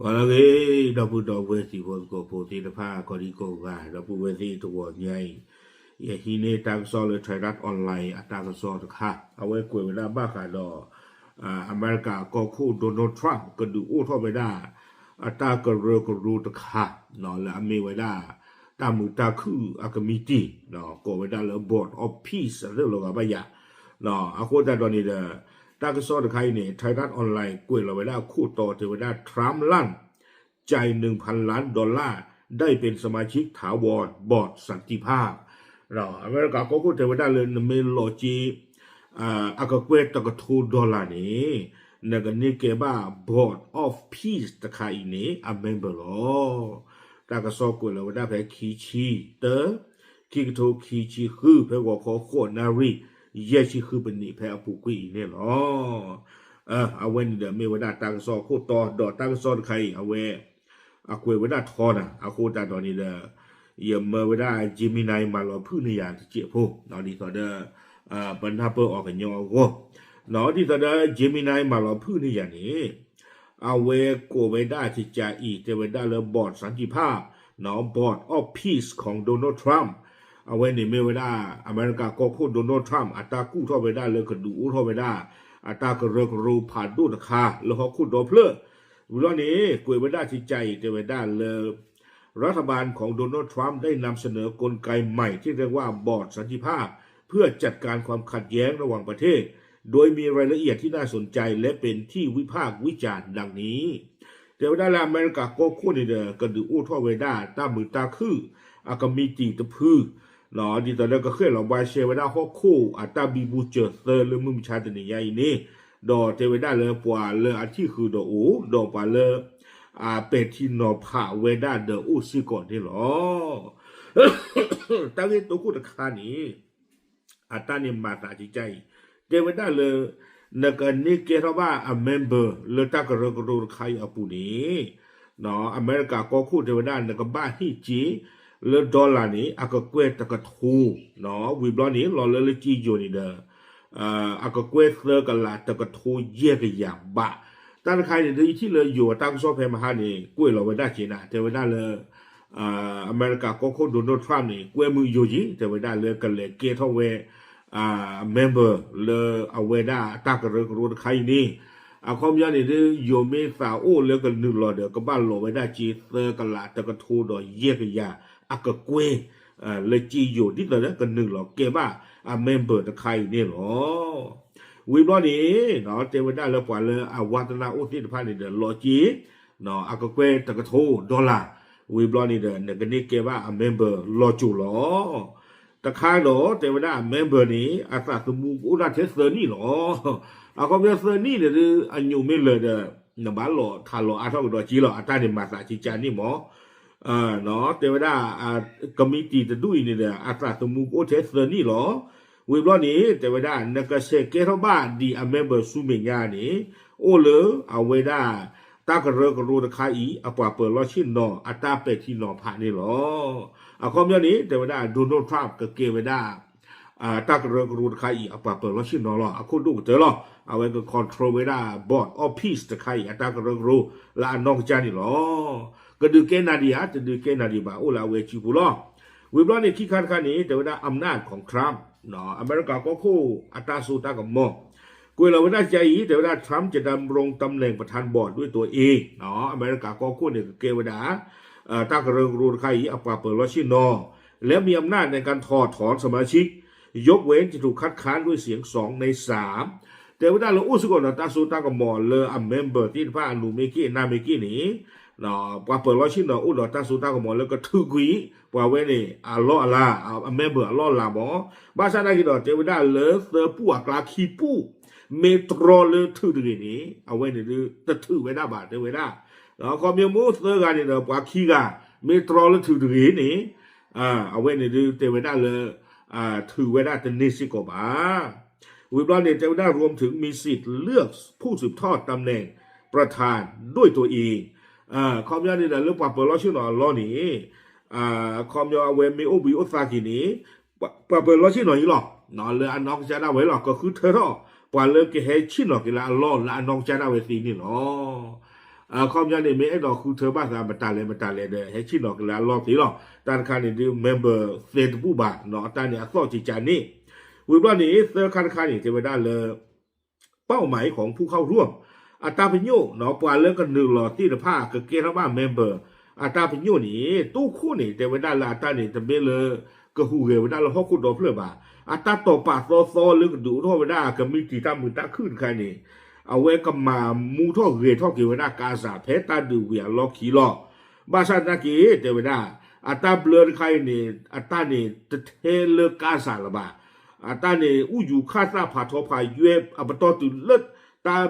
ဂီၤလၢအဂ့ၤ ဒီပုၢ်ဒီဝဲၢ်တံၤဖိသကိးဖိသ့ၣ်တဖၣ် ကိးဒံကိးဂၤ ဒီပုၢ်ဝဲၢ်သ့ၣ်တဂီၤညါအံၤ, ယဟံးန့ၢ်တၢ်ကစီၣ်လၢ Thairath Online အတၢ်ကစီၣ်တခါ, အဝဲကွဲးဝဲဒၣ်ဘၣ်ဃးဒီး အမဲရကၤကီၢ်ခိၣ် Donald Trump ကဒုးအိၣ်ထီၣ်ဝဲဒၣ် အတၢ်ကရၢကရိတခါ လၢအမ့ၢ်ဝဲဒၣ် တၢ်မုာ်တၢ်ခုၣ်အကမံးတံာ် ကိးဝဲဒၣ်လၢ Board of Peace အသ့ၣ်လီၤဂာ်ဘၣ်ယၤ, အဃိသတးဒီးန့ၣ်ဒီး တၢ်ကစီၣ်တခါအံၤန့ၣ် Thairath Online ကွဲးလီၤဝဲဒၣ်အခိၣ်တီတဲဝဲဒၣ် Trump ลั่น จ่ายหนึ่งพันล้านดอลลาร์ ได้เป็นสมาชิกถาวร บอร์ดสันติภาพ အမဲရကၤကီၢ်ခိၣ်တဲဝဲဒၣ်လၢနမ့ၢ်လီၤက့ၤ အကကွဲၢ်တကထိ dollar န့ၣ် နကန့ၢ်ကဲဘၣ် Board of Peace တခါအံၤန့ၣ် အ member လီၤ. တၢ်ကစီၣ်ကွဲးလီၤဝဲဒၣ်ဖဲခံဆံတၢ ခံကထိခံဆံဃု ဖဲဂီၤခီဃိးနၣ်ရံၣ် ယဲၢ်ဆံဃုပနံး ဖဲအပူၤကွံာ်အံၤန့ၣ်လီၤ. အဝဲန့ၣ်ဒီးမ့ၢ်ဝဲဒၣ်တၢ်ကစီၣ်အခိၣ်တီ ဒီးတၢ်ကစီၣ်တခါအံၤ အဝဲ အကွဲးဝဲဒၣ်ထီနၤ အဃိသတးဒီးန့ၣ်ဒီး ယမၢဝဲဒၣ် Gemini မၤလီၤဖုၣ်န့ၢ်ယၤတစဲးဖိ ဒ်သိးဒီး ပနၢ်ပၢၢ်အီၤကညီအဂီၢ်, ဒ်သိးဒီး Gemini မၤလီၤဖုၣ်န့ၢ်ယၤန့ၣ် အဝဲကိးဝဲဒၣ်ကကးအံၤ တဲဝဲဒၣ်လၢ Board สันติภาพ Board of Peace ของ Donald Trump အဝဲန့ၣ်မ့ၢ်ဝဲဒၣ် အမဲရကၤကီၢ်ခိၣ် Donald Trump အတၢ်ကူၣ်ထီၣ်ဝဲဒၣ်လၢကဒုးအိၣ်ထီၣ်ဝဲဒၣ် အတၢ်ကရၢကရိဖးဒိၣ်တခါ လၢဟီၣ်ခိၣ်ဒီဖျၢၣ် ဝံၤလီၤန့ၣ် ကွဲးဝဲဒၣ်ကကးအံၤ တဲဝဲဒၣ်လၢ รัฐบาลของ Donald Trump ได้นำเสนอกลไกใหม่ที่เรียกว่า บอร์ดสันติภาพ เพื่อจัดการความขัดแย้งระหว่างประเทศ โดยมีรายละเอียดที่น่าสนใจและเป็นที่วิพากษ์วิจารณ์ดังนี้ တဲဝဲဒၣ်လၢအမဲရကၤကီၢ်ခိၣ်န့ၣ်ဒီး ကဒုးအိၣ်ထီၣ်ဝဲဒၣ် တၢ်မုာ်တၢ်ခုၣ်အကမံးတံာ်တဖု ဒ်သိးလၢကဃဲၣ်လီၤဘှါရှဲဝဲဒၣ်ဟီၣ်ခိၣ်အတၢ်ဘံဘူစၢၤသၢလၢမုၢ်မဆါတနံၤညါအံၤန့ၣ်, ဒီးတဲဝဲဒၣ်လၢပှၤလၢအထံၣ်ဃုာ်ဒီးအိၣ် ဒီးပှၤလၢ အပဲာ်ထံနီၤဖးဝဲဒၣ်ဒီးအိၣ်စ့ၢ်ကီးန့ၣ်လီၤ. တၢ်ဂ့ၢ်တိခိၣ်တခါန့ၣ် အတၢ်န့ၣ်မၤသးကကါအံၤ တဲဝဲဒၣ်လၢ နကန့ၢ်ကဲထီၣ်ဘၣ်အ member လၢတၢ်ကရၢကရိတခါအံၤအပူၤန့ၣ် အမဲရကၤကီၢ်ခိၣ်တဲဝဲဒၣ် နကဘၣ်ဟ့ၣ်က့ၤ လၢ dollar န့ၣ် အကကွဲၢ်တကထိ ဝံၤဘျီန့ၣ် လီၤလၢလၢက့ယိၤန့ၣ်ဒီး အကကွဲၢ်သၢကလးတကထိယဲၢ်ကယၤဘး, တၢ်တခါအံၤန့ၣ် ဒ်ယထံၣ်လၢယိၤအတၢ်ကစီၣ်ဖဲမဟါန့ၣ် ကွဲးလီၤဝဲဒၣ်က့ၤနၤ တဲဝဲဒၣ်လၢ အမဲရကၤကီၢ်ခိၣ် Donald Trump န့ၣ် ကွဲမုာ်ယိၤက့ၤ တဲဝဲဒၣ်လၢကလဲၤကဲထီၣ်ဝဲ member လၢအဝဲဒၣ်အတၢ်ကရၢကရိတခါအံၤန့ၣ်, အခီပညီန့ၣ်ဒ် ယိၤမ့ၢ်သးအိၣ်လၢကနုာ်လီၤဒီး ကဘၣ်လီၤဝဲဒၣ်က့ၤသၢကလးတကထိဒီးယဲၢ်ကယၤ အကကွဲၢ် လၢက့ယိၤ ဒ်သိးလၢကနုာ်လီၤကဲဘၣ်အ member တခါအံၤန့ၣ်လီၤ. ဝံၤဘျီန့ၣ် တဲဝဲဒၣ်လၢပှၤလၢအဝါသနၢ်အိၣ်သ့ၣ်တဖၣ်န့ၣ်ဒီး လီၤက့ၤ အကကွဲၢ်တကထိ dollar, ဝံၤဘျီန့ၣ်ဒီး နကန့ၢ်ကဲဘၣ်အ member လီၤစိၤလီၤ. တခါဒီးတဲဝဲဒၣ်အ member န့ၣ် အသးသမူကအိၣ်ဒၣ်ထဲသၢနံၣ်လီၤ. အခီပညီသၢနံၣ်န့ၣ်ဒ် အညိးမ့ၢ်လၢာ်ဒီး နဘၣ်လီၤထးလီၤအါထီၣ်ကဒီးက့လီၤ. အတၢ်န့ၣ်မၤသးကကါန့ၣ်မး တဲဝဲဒၣ် ကမံးတံာ်တဒူၣ်အံၤန့ၣ်ဒီး အသးသမူကအိၣ်ထဲသၢနံၣ်လီၤ. ဝံၤဘျီန့ၣ် တဲဝဲဒၣ် နကဆဲးကဲထီၣ်ဘၣ်ဒံးအ member ဆူမဲာ်ညါန့ၣ် အိၣ်လၢအဝဲဒၣ် တၢ်ကရၢကရိတခါအံၤ အပှၤပၢၤလီၢ်ဆ့ၣ်နီၤ အတၢ်ပဲာ်ထံနီၤဖးန့ၣ်လီၤ. အခီပညီန့ၣ် တဲဝဲဒၣ် Donald Trump ကကဲဝဲဒၣ် တၢ်ကရၢကရိတခါအံၤ အပှၤပၢၤလီၢ်ဆ့ၣ်နီၤလီၤ. အခိၣ်ဒိၣ်ကတၢၢ်လီၤ. အဝဲက control ဝဲဒၣ် Board of Peace တခါအံၤ အတၢ်ကရၢကရိလၢအနီၢ်ကစၢ်န့ၣ်လီၤ. ကဒုးကဲနၤဒံးဧါ တဒုးကဲနၤဒံးဘၣ် အိၣ်လၢအဝဲစုပူၤလီၤ. ဝံၤဘျီန့ၣ် ခံခါတခါန့ၣ် တဲဝဲဒၣ် อำนาจของ Trump အမဲရကၤကီၢ်ခိၣ်အတၢ်စိတၢ်ကမီၤ ကွဲးလီၤဝဲဒၣ်ကါအံၤ တဲဝဲဒၣ် Trump จะดำรงตำแหน่งประธานบอร์ดด้วยตัวเอง အမဲရကၤကီၢ်ခိၣ်န့ၣ် ကကဲဝဲဒၣ် တၢ်ကရၢကရိတခါအံၤ အပှၤပၢၤလီၢ်ဆ့ၣ်နီၤ และมีอำนาจในการถอดถอนสมาชิก ยกเว้นจะถูกคัดค้านด้วยเสียงสองในสาม တဲဝဲဒၣ်လၢအိၣ်စ့ၢ်ကီးဒီးတၢ်စိတၢ်ကမီၤလၢအ member သ့ၣ်တဖၣ်အနူးမ့ၢ်က့ၢ်နၢ်မ့ၢ်က့ၢ်န့ၣ် ပှၤပၢၤလီၢ်ဆ့ၣ်နီၤအိၣ်ဒီးတၢ်စိတၢ်ကမီၤလၢကထုးကွံာ် ပှၤဝဲန့ၣ် အလီၢ်အလၤ အ member အလီၢ်အလၤမး ဘၣ်ဆၣ်သနာ်က့ဒီး တဲဝဲဒၣ်လၢသၢပူၢ်အကျါခံပူၢ် မ့ၢ်တြီလၢထုးတဂ့ၤန့ၣ် အဝဲန့ၣ်ဒ်တထုးဝဲဒၣ်ဘၣ် တဲဝဲဒၣ် အခီပညီမ့ၢ်အိၣ်သၢဂၤန့ၣ်ဒီး ပှၤခံဂၤ မ့ၢ်တြီလၢထုးတဂ့ၤန့ၣ် အဝဲန့ၣ်ဒ်တဲဝဲဒၣ်လၢ ထုးဝဲဒၣ်တန့ၢ်စ့ၢ်ကီးဘၣ်. ဝံၤဘျီန့ၣ် တဲဝဲဒၣ် รวมถึงมีสิทธิ์เลือกผู้สืบทอดตำแหน่งประธานด้วยตัวเอง အခီပညီန့ၣ်ဒီး လၢပှၤပၢၤလီၢ်ဆ့ၣ်နီၤအလီၢ်န့ၣ် အခီပညီအဝဲမ့ၢ်အိၣ်ဘှံးအိၣ်သါက့ၤန့ၣ် ပှၤပၢၤလီၢ်ဆ့ၣ်နီၤအံၤလီၤ လၢအနီၢ်ကစၢ်ဒၣ်ဝဲလီၤ ကဃုထၢထီၣ် ပှၤလၢကဟဲဆ့ၣ်နီၤက့ၤလၢအလီၢ်လၢအနီၢ်ကစၢ်ဒၣ်ဝဲသ့န့ၣ်လီၤ. အခီပညီန့ၣ် မ့ၢ်အဲၣ်ဒိးဃုထၢဘၣ်သးမတၤလဲၣ်မတၤလဲၣ်ဒီး ဟဲဆ့ၣ်နီၤကလၢအလီၢ်သ့လီၤ. တၢ်တခါန့ၣ်ဒုး member သဲတဘူၣ်ဘၣ်နီၤ အတၢ်န့ၣ်အသီၣ်ကကန့ၣ်. ဝံၤဘျီန့ၣ် သၢခါတခါန့ၣ် တဲဝဲဒၣ်လၢ เป้าหมายของผู้เข้าร่วม အတၢ်ပညိၣ်နီၤ ပှၤလၢကနုာ်လီၤသ့ၣ်တဖၣ် ကကဲထီၣ်ဘၣ် member အတၢ်ပညိၣ်န့ၣ် တိခိၣ်န့ၣ် တဲဝဲဒၣ်လၢအတၢ်န့ၣ် တမ့ၢ်လၢ ကဟူးဂဲၤဝဲဒၣ်လၢဟီၣ်ခိၣ်ဒီဖျၢၣ်ဘၣ်. အတၢ်တိာ်ပာ်သီသီလၢကဒုးအိၣ်ထီၣ်ဝဲဒၣ် ကမံးတံာ်တၢ်မုာ်တၢ်ခုၣ်တခါန့ၣ် အဝဲကမၤမူထီၣ်ဂဲၤထီၣ်က့ၤဝဲဒၣ် ကါစး ဖဲတၢ်ဒုးဝံၤအလီၢ်ခံလီၤ. ဘၣ်ဆၣ်သနာ်က့ တဲဝဲဒၣ် အတၢ်ဘျၢတခါအံၤန့ၣ် အတၢ်န့ၣ်တထဲလၢကါစးလၢၤဘၣ်. အတၢ်န့ၣ် အူယူၤခၣ်သၣ်ဖးထီဖးယွဲၢ် အပတီၢ်တုၤလၢ တၢ်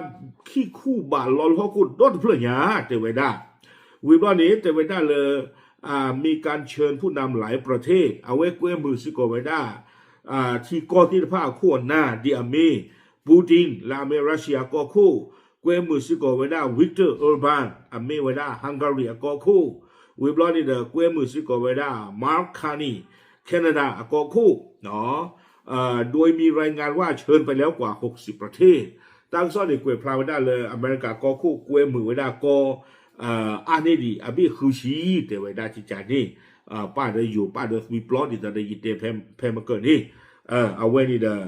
ခံၣ်ခူၣ်ဘးလီလၢဟီၣ်ခိၣ်ဒီတဖျၢၣ်ညါ တဲဝဲဒၣ်. ဝံၤဘျီန့ၣ် တဲဝဲဒၣ်လၢ มีการเชิญผู้นำหลายประเทศ အဝဲကွဲမုာ်စ့ၢ်ကီးဝဲဒၣ် ထံကီၢ်သ့ၣ်တဖၣ်အခိၣ်အနၢ် ဒ်အမ့ၢ် Putin လၢအမ့ၢ် Russia ကီၢ်ခိၣ်, ကွဲမုာ်စ့ၢ်ကီးဝဲဒၣ် Viktor Orban အမ့ၢ်ဝဲဒၣ် Hungary အကီၢ်ခိၣ်, ဝံၤဘျီန့ၣ်ဒီး ကွဲမုာ်စ့ၢ်ကီးဝဲဒၣ် Mark Carney Canada အကီၢ်ခိၣ် โดยมีรายงานว่าเชิญไปแล้วกว่า หกสิบ ประเทศ တၢ်ကစီၣ်န့ၣ် ကွဲးဖျါဝဲဒၣ်လၢအမဲရကၤကီၢ်ခိၣ်ကွဲမုာ်ဝဲဒၣ်ကီၢ် အါန့ၢ်ဒံးအဘ့ၣ်ဃုဆံ တဲဝဲဒၣ်ကကန့ၣ် ပၣ်ဒီးယိၤပၣ်ဒီးသွံပျီ ဒ်သိးဒီးယတဲဖဲမကၢၢ်န့ၣ် အဝဲန့ၣ်ဒီး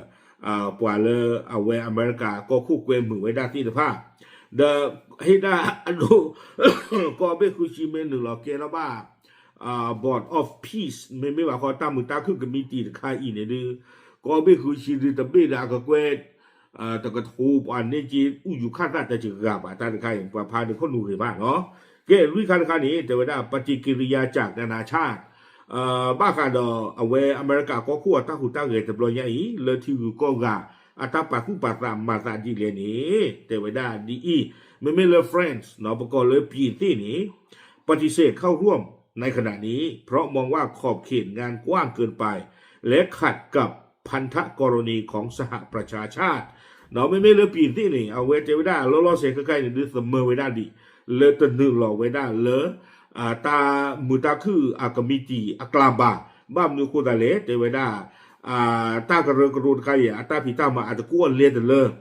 ပှၤလၢအဝဲအမဲရကၤကီၢ်ခိၣ်ကွဲမုာ်ဝဲဒၣ်သ့ၣ်တဖၣ် ဒီးဟ့ၣ်ဒၣ်အဒိ ကီၢ်ဘ့ၣ်ဃုဆံမ့ၢ်နုာ်လီၤကဲထီၣ်ဘၣ် Board of Peace မ့မ့ၢ်ဘၣ်ဃီ တၢ်မုာ်တၢ်ခုၣ်ကမံးတံာ်တခါအံၤန့ၣ်ဒုး ကီၢ်ဘ့ၣ်ဃုဆံဒုးတဘ့ၣ်ဒီးအကကွဲၢ် တကထိပှၤန့ၢ်က့ အူယူၤခၣ်သၣ်တစှၤဘၣ် တၢ်တခါအံၤ ပှၤဖးဒုးခိၣ်နူာ်ဂ့ၤဘၣ်နီၤ. ကဲ လွံၢ်ခါတခါန့ၣ် တဲဝဲဒၣ် ပฏิกิริยาจากนานาชาติ ဘၣ်ဃးဒီးအဝဲအမဲရကၤကီၢ်ခိၣ်အတၢ်ဟူးတၢ်ဂဲၤတဘျီညါအံၤ လၢထံဂုၤကီၢ်ဂၤ အတၢ်ပာ်သူၣ်ပာ်သးမၤသးဒ်လဲၣ်န့ၣ် တဲဝဲဒၣ်ဒ်အံၤ, မ့မ့ၢ်လၢ France နီၤ ပကိးလၢ ပြင်သစ် န့ၣ် ปฏิเสธเข้าร่วมในขณะนี้ เพราะมองว่าขอบเขตงานกว้างเกินไป และขัดกับพันธกรณีของสหประชาชาติ ဒီးမ့မ့ၢ်လၢ ပြင်သစ် န့ၣ် အဝဲတဲဝဲဒၣ် လီၤလီၤဆဲးခဲခါအံၤန့ၣ် ဒုးသမၢဝဲဒၣ်ဒံး လၢတနုာ်လီၤဝဲဒၣ်လၢ တၢ်မုာ်တၢ်ခုၣ်အကမံးတံာ်အကျါဘၣ်. ဘၣ်မနုၤအဃိသတးလဲၣ် တဲဝဲဒၣ် တၢ်ကရၢကရိတခါအံၤ အတၢ်ဖံးတၢ်မၤအတကွီၣ်လဲတလၢ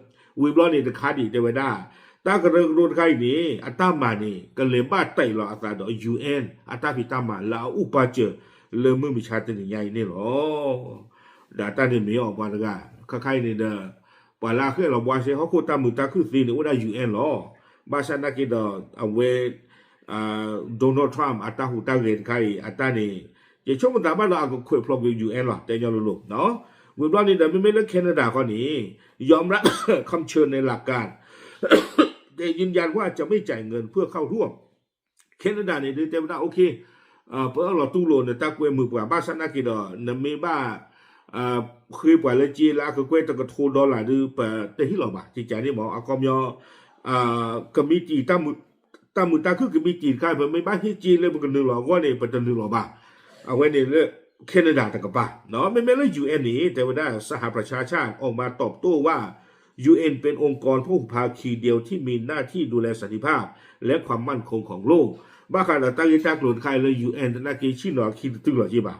ဝံၤဘျီန့ၣ်တခါဒံး တဲဝဲဒၣ် တၢ်ကရၢကရိတခါအံၤန့ၣ် အတၢ်မၤန့ၣ် ကလဲၤဘၣ်တဲာ်လီၤအသးဒီး UN အတၢ်ဖံးတၢ်မၤလၢအအိၣ်ပာ်စၢၤ လၢမုၢ်မဆါတနံၤညါအံၤန့ၣ်လီၤ. ဒီးတၢ်န့ၣ်မ့ၢ်အီၤပှၤတဂၤ ခဲခါအံၤန့ၣ်ဒီး ပှၤလၢအဃဲၣ်လီၤဘှါစဲဟီၣ်ခိၣ်တၢ်မုာ်တၢ်ခုၣ်သ့န့ၣ် အိၣ်ဒၣ် UN လီၤ. ဘၣ်ဆၣ်သနာ်က့ဒီး အဝဲ Donald Trump အတၢ်ဟူးတၢ်ဂဲၤတခါအံၤ အတၢ်န့ၣ် ယဆိကမိၣ်သးဘၣ်ဒီးအကခွဲးဖျိးကွံာ် UN လီၤ တဲညီလိၤလိၤ ဝံၤဘျီန့ၣ်ဒီး မ့မ့ၢ်လၢ Canada ခီန့ၣ် ยอมรับคำเชิญในหลักการ แต่ยืนยันว่าจะไม่จ่ายเงินเพื่อเข้าร่วม Canada န့ၣ်ဒုးတဲဝဲဒၣ် OK ပအၢၣ်လီၤတူၢ်လိာ်နတၢ်ကွဲမုာ်ပှၤ ဘၣ်ဆၣ်သနာ်က့ဒီး နမ့ၢ်ဘၣ် ဃ့ပှၤလၢက့လၢအကကွဲၢ်တကထိ dollar ဒုး ပတဟ့ၣ်လီၤဘၣ် ကကန့ၣ်မ့ၢ် အခီပညီ ကမံးတံာ် တၢ်မုာ်တၢ်ခုၣ်ကမံးတံာ်တခါ ပမ့ၢ်ဘၣ်ဟ့ၣ်က့လၢပကနုာ်လီၤအဂီၢ်န့ၣ် ပတနုာ်လီၤဘၣ်. အဝဲန့ၣ်လၢ Canada တကပၤ မ့မ့ၢ်လၢ UN န့ၣ် တဲဝဲဒၣ် สหประชาชาติ ออกมาตอบโต้ว่า UN เป็นองค์กรพหุภาคีเดียวที่มีหน้าที่ดูแลสันติภาพ และความมั่นคงของโลก ဘၣ်ဃးဒီးတၢ်ဂ့ၢ်တၢ်ကျိၤတခါအံၤလၢ UN သနာ်က့ဆ့ၣ်နီၤအခံတတုၤလီၤက့ဘၣ်.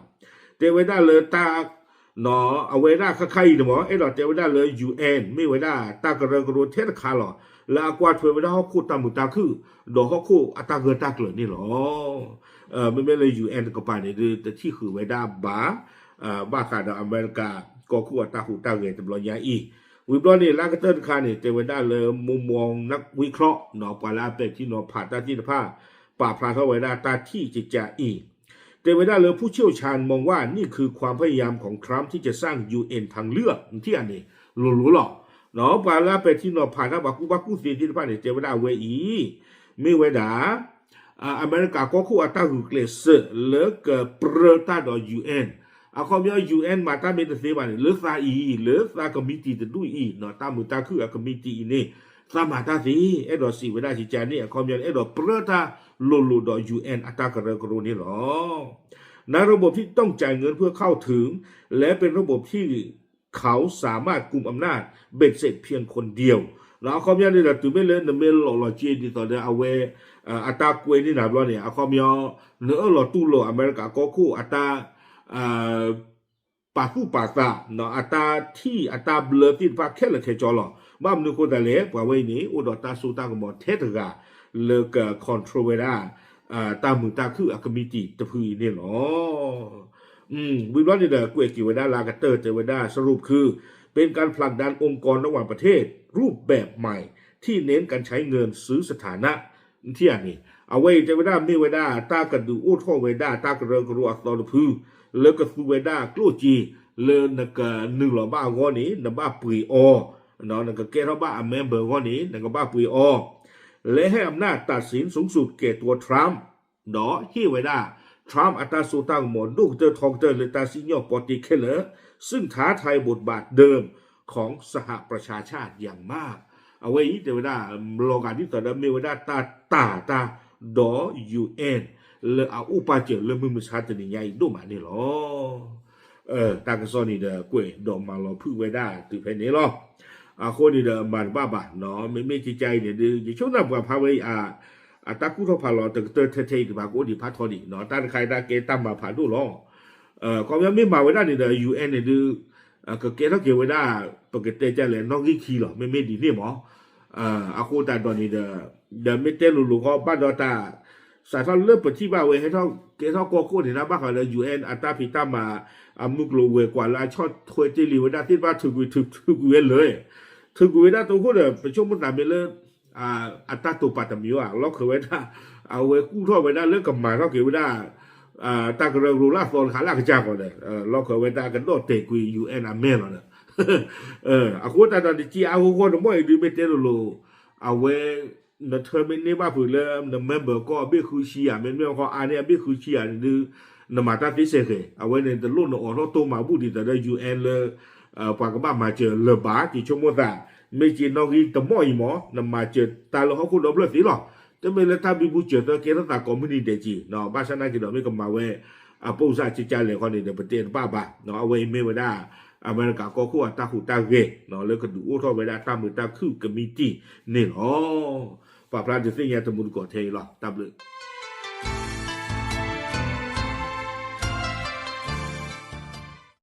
တဲဝဲဒၣ်လၢတၢ် အဝဲဒၣ်ခဲခါအံၤန့ၣ်မ့ၢ် အဲၣ်ဒိးတဲဝဲဒၣ်လၢ UN မ့ၢ်ဝဲဒၣ်တၢ်ကရၢကရိထဲတခါလီၤ လၢအကွၢ်ထွဲဝဲဒၣ်ဟီၣ်ခိၣ်တၢ်မုာ်တၢ်ခုၣ် ဒီးဟီၣ်ခိၣ်အတၢ်ဂၢၢ်တၢ်ကျၢၤန့ၣ်လီၤ. မ့မ့ၢ်လၢ UN တကပၤန့ၣ်ဒုး တထံၣ်ဃုာ်ဝဲဒၣ်ဘၣ် ဘၣ်ဃးဒီးအမဲရကၤကီၢ်ခိၣ်အတၢ်ဟူးတၢ်ဂဲၤတဘျီညါအံၤ ဝံၤဘျီန့ၣ် လၢကတၢၢ်တခါန့ၣ် တဲဝဲဒၣ်လၢ มุมมองนักวิเคราะห์ ပှၤလၢအပဲာ်ထံနီၤဖးတၢ်သ့ၣ်တဖၣ် ပာ်ဖျါထီၣ်ဝဲဒၣ်တၢ်ထံၣ်ကကးအံၤ တဲဝဲဒၣ်လၢ ผู้เชี่ยวชาญมองว่านี่คือความพยายามของทรัมป์ที่จะสร้าง UN ทางเลือก ထံၣ်အန့ၣ်လိၤလိၤလီၤ. ပှၤလၢအပဲာ်ထံနီၤဖးတၢ် ပှၤကူၣ်ဘၣ်ကူၣ်သ့သ့ၣ်တဖၣ်န့ၣ် တဲဝဲဒၣ်အဝဲအံၤ မ့ၢ်ဝဲဒၣ် အမဲရကၤကီၢ်ခိၣ်အတၢ်ဂုာ်ကျဲးစၢးလၢကပြၢတၢ်ဒီး UN အခီပညီ UN မၤတၢ်မ့ၢ်တသ့ဘၣ်န့ၣ် လၢသးအံၤ လၢသးကမံးတံာ်တဒူၣ်အံၤ တၢ်မုာ်တၢ်ခုၣ်အကမံးတံာ်အံၤန့ၣ် သးမၤတၢ်သ့ အဲၣ်ဒိးစံးဝဲဒၣ်ကကန့ၣ် အခီပညီန့ၣ် အဲၣ်ဒိးပြၢတၢ်လိၤလိၤဒီး UN အတၢ်ကရၢကရိန့ၣ်လီၤ. ในระบบที่ต้องจ่ายเงินเพื่อเข้าถึง และเป็นระบบที่เขาสามารถกุมอำนาจ เบ็ดเสร็จเพียงคนเดียว အခီပညီန့ၣ်ဒီး တုၤမ့ၢ်လၢနမ့ၢ်လီၤလီၤက့ၤဒ်သိးဒီးအဝဲ အတၢ်ကွဲန့ၢ်နၤဘျီန့ၣ် အခီပညီ နအၢၣ်လီၤတူၢ်လိာ်အမဲရကၤကီၢ်ခိၣ်အတၢ် ပာ်သူၣ်ပာ်သး အတၢ်ထံၣ်အတၢ်ဘျၢသ့ၣ်တဖၣ်ခဲလၢာ်ခဲဆ့လီၤ. ဘၣ်မနုၤအဃိသတးလဲၣ် ပှၤဝဲအံၤန့ၣ် အိၣ်ဒီးတၢ်စိတၢ်ကမီၤထဲတဂၤ လၢက control ဝဲဒၣ် တၢ်မုာ်တၢ်ခုၣ်အကမံးတံာ်တဖုအံၤန့ၣ်လီၤ. ဝံၤဘျီန့ၣ်ဒီး ကွဲးက့ၤဝဲဒၣ်လၢအကတၢၢ်တဲဝဲဒၣ် สรุปคือ เป็นการผลักดันองค์กรระหว่างประเทศรูปแบบใหม่ที่เน้นการใช้เงินซื้อสถานะ ထံၣ်ဧါန့ၣ် အဝဲအံၤတဲဝဲဒၣ်မ့ၢ်ဝဲဒၣ် တၢ်ကဒုးအိၣ်ထီၣ်ဝဲဒၣ်တၢ်ကရၢကရိအသီတဖု လၢကသူဝဲဒၣ်ကျိၣ်စ့ လၢနကနုာ်လီၤဘၣ်အဂီၢ်န့ၣ် နဘၣ်ပှ့ၤအီၤ, နကကဲထီၣ်ဘၣ်အ member အဂီၢ်န့ၣ် နကဘၣ်ပှ့ၤအီၤ และให้อำนาจตัดสินสูงสุดแก่ตัวทรัมป์ ဒီးဟ့ၣ်ဝဲဒၣ် Trump အတၢ်စိတၢ်ကမီၤဒိၣ်ကတၢၢ်ထီကတၢၢ်လၢတၢ်စံၣ်ညီၣ်ပီတ့ခဲလၢာ် ซึ่งท้าทายบทบาทเดิมของสหประชาชาติอย่างมาก အဝဲအံၤတဲဝဲဒၣ် လီၤဂာ်ဒ်သိးဒီးမ့ၢ်ဝဲဒၣ်တၢ်တာ်တၢ်ဒီး ယူၣ်အဲၣ် လၢအအိၣ်ပာ်စၢၤလၢမုၢ်မဆါတနံၤညါအံၤဒိၣ်မးန့ၣ်လီၤ. တၢ်ကစီၣ်န့ၣ်ဒီးကွဲးဒီးမၤလီၤဖုးဝဲဒၣ်တုၤဖဲန့ၣ်လီၤ. အဃိန့ၣ်ဒီးမၤတဘၣ်ဘၣ်, မ့မ့ၢ်ကကါအံၤန့ၣ်ဒုး ယဆိကမိၣ်ပှၤဖးဝဲအံၤ အတၢ်ကူၣ်ထီၣ်ဖးလီၤတကတၢၢ်ထဲထဲအံၤတဖၣ်ကအိၣ်ဒံးဖးထီဒံး, တၢ်တခါအံၤတၢ်ကဲတၢ်မၤဖးဒိၣ်လီၤ. ခီပညီမ့ၢ်မၤဝဲဒၣ်န့ၣ်ဒီး ယူၣ်အဲၣ် န့ၣ်ဒုး ကကဲထီၣ်က့ၤဝဲဒၣ် ပကတဲဒ်လဲၣ် နီၣ်ဂံၢ်ခံလီၤ မ့မ့ၢ်ဒ်န့ၣ်မး. အဃိသတးဒီးန့ၣ်ဒီး ဒီးမ့ၢ်တဲလိၤလိၤဃီဘၣ်ဒီးတၢ် စးထီၣ်လၢပထံၣ်ဘၣ်ဝဲဟဲထီၣ်ကဲထီၣ်ကီၢ်ခိၣ်န့ၣ် တၢ်ဘၣ်ဃးလၢ ယူၣ်အဲၣ် အတၢ်ဖံးတၢ်မၤ အမုၢ်ကျိၤဝဲၤကွာ်လၢအဆီၣ်ထွဲတ့ၢ်လံဝဲဒၣ်သ့ၣ်တဖၣ်ထုးကွံာ်ဝဲလၢ ထုးကွံာ်ဝဲဒၣ်တအိၣ်ခိၣ်ဒီး ပဆိကမိၣ်သးမ့ၢ်လၢ အတၢ်တိာ်ပာ်တမံၤဧါ လီၢ်ခၢၣ်ဝဲဒၣ် အဝဲကူၣ်ထီၣ်ဝဲဒၣ်လၢကမၤထီၣ်က့ၤဝဲဒၣ် တၢ်ကရၢကရိလၢအသီတခါလၢအကစၢ်ဃီဒီး လီၢ်ခၢၣ်ဝဲဒၣ်ကဒီၣ်တဲာ်ကွံာ် ယူၣ်အဲၣ် အမဲာ်လီၤဒီး အဃိသတးဒီးတက့ၢ်အါဂီၢ်ဂီၢ်တမီၢ်အံၤဒုးမ့ၢ်တဲလိၤလိၤ အဝဲ နထၢမ့ၢ်န့ၢ်ဘၣ်ဖုးလၢန member ကီၢ်အဘ့ၣ်ဃုဆံယၤ မ့တမ့ၢ်ဃီအါန့ၢ်အဘ့ၣ်ဃုဆံယၤန့ၣ်ဒုး နမၤတၢ်သ့စဲးဂဲၤ အဝဲန့ၣ်တလိၣ်နအိးထီၣ်တိၢ်မၤဘူၣ်ဒ်သိးဒီး ယူၣ်အဲၣ် လၢ ပှၤကဘၣ်မၤစၢၤလၢၤဘၣ် ယဆိကမိၣ်သး မ့ၢ်က့ၤနီၣ်ဂံၢ်တမီၢ်အံၤမး နမၤစၢၤတၢ်လၢဟီၣ်ခိၣ်ဒီဖျၢၣ်သ့လီၤ. တမ့ၢ်လၢတၢ်ဘံဘူစၢၤသၢကဲထီၣ်သးကိးမုၢ်နံၤဒဲးက့ၤ ဘၣ်ဆၣ်နာ်က့ၤဒီးမ့ၢ်ကမၤဝဲ အပိၢ်စၢ်ကကလဲၣ်ခီန့ၣ်ဒီး ပတဲတဘၣ်ဘၣ် အဝဲအံၤမ့ၢ်ဝဲဒၣ် အမဲရကၤကီၢ်ခိၣ်အတၢ်ဟူးတၢ်ဂဲၤ လၢကဒုးအိၣ်ထီၣ်ဝဲဒၣ်တၢ်မုာ်တၢ်ခုၣ်ကမံးတံာ်န့ၣ်လီၤ. ပာ်ဖျါဒုးသ့ၣ်ညါတမူတကိးထဲအံၤလီၤ. တၢ်ဘျုး